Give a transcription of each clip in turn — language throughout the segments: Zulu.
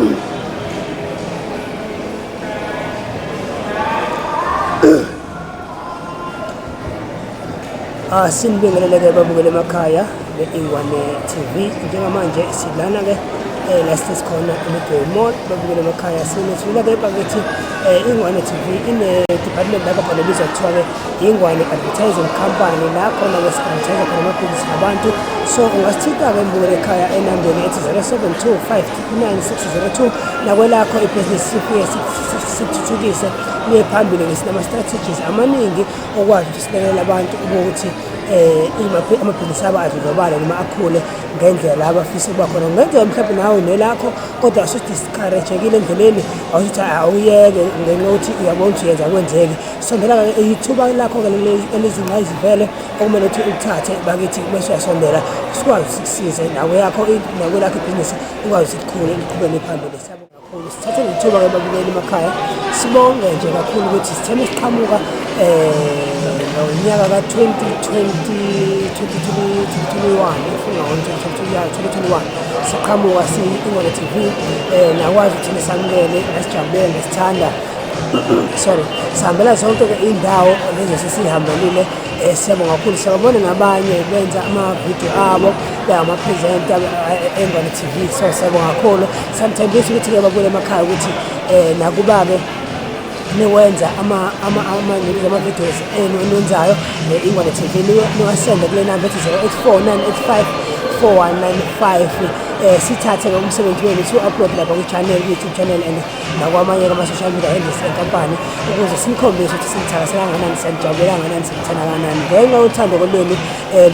Ah, sinibingelele-ke babukele emakhaya be-Ingwane TV. Njengamanje silana-ke la sesikhona eMidway Mall, babukele emakhaya. Sinethula-ke bakithi Ingwane TV ine-department lapho khona ebizwa kuthiwa-ke Ingwane Advertising Company, la khona-ke si-advertise khona amabhizinisi abantu. So ungasithinta-ke mbukele ekhaya enambeni ethi 072 599 nakwelakho ibhizinisi sifike sithuthukise liye phambili. Sinama-strategies amaningi okwazi ukuthi silekelele abantu ukuthi amabhizinisi abo adlondlobale noma akhule ngendlela la abafisa ukuba khona. Kungenzeka mhlawumbe nawe nelakho kodwa usu-discourage-ekile endleleni, awuthi awuyeke ngenxa yokuthi uyabona ukuthi uyenza akwenzeki. Sondela-ke, ithuba lakho-ke elizingqayizivele okumele ukuthi ulithathe bakithi, bese uyasondela sikwazi ukuthi sikusize nakweyakho nakwelakho ibhizinisi likwazi ukuthi likhule liqhubele phambili. Siyabonga kakhulu. Sithathe lethuba-ke babukeli emakhaya, sibonge nje kakhulu ukuthi sitheme siqhamuka ngonyaka ka-2020 2021, 2021 siqhamuka siyi-Ingwane TV, nakwazi ukuthi nisamukele, nasijabulele, nasithanda. Sorry, sihambela zonke-ke iy'ndawo lezi esesiyihambelile. Siyabonga kakhulu. Siyabona nabanye benza amavidiyo abo bengama-presenter eNgwane TV, so siyabonga kakhulu. Sanithembisa ukuthi-ke babuyele emakhaya ukuthi nakuba-ke niwenza ama-videos enu eniwenzayo ne-Ingwane TV, niwasende kule namba ethi 084 985 4195, sithathe-ke umsebenzi wenu siwu-upload lapha kwi-channel, kwi-YouTube channel and nakwamanye ama-social media handles enkampani, ukuze sinikhombise ukuthi sinithakasela kangakanani, siyanijabulela kangakanani, sinithanda kangakanani. Ngenxa yothando lwenu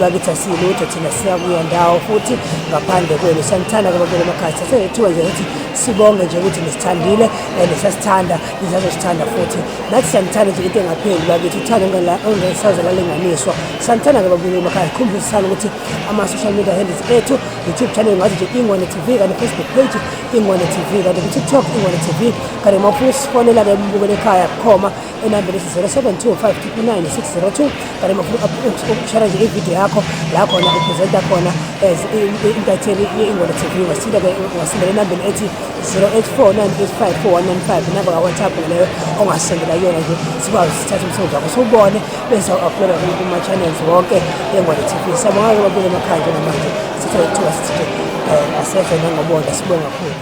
bakithi asilutho thina, siyakuya ndawo futhi ngaphandle kwenu. Siyanithanda-ke babukeli emakhaya. Sithathe lethuba nje ukuthi sibonge nje ukuthi nisithandile and siyasithanda, nisazosithanda futhi. Nathi siyanithanda nje into engapheli bakithi, uthando ongesaze lalinganiswa. Siyanithanda-ke babukeli emakhaya. Khumbuzisana ukuthi ama-social media handles ethu, YouTube channel ngathi nje Ingwane TV, kanti Facebook page Ingwane TV, kanti ku-TikTok Ingwane TV. Kanti uma ufuna usifonela-ke mbukele ekhaya bukhoma enambeni ethi 072 599 602. Kanti uma ufuna ukushara nje ividiyo yakho la khona upresenta khona as intatheli ye-Ingwane TV, ungasithinta-ke, ungasendela enambeni ethi 084 985 4195, inamba ka-WhatsApp leyo ongasendela kuyona nje, sikwazi sithathe umsebenzi wakho siwubone bese u-uploada kuma-channels wonke eNgwane TV. Siyabonga-ke babukele emakhaya. Njengamanje sithatha ithuba sithi nje asedle nangobonda. Sibonga kakhulu.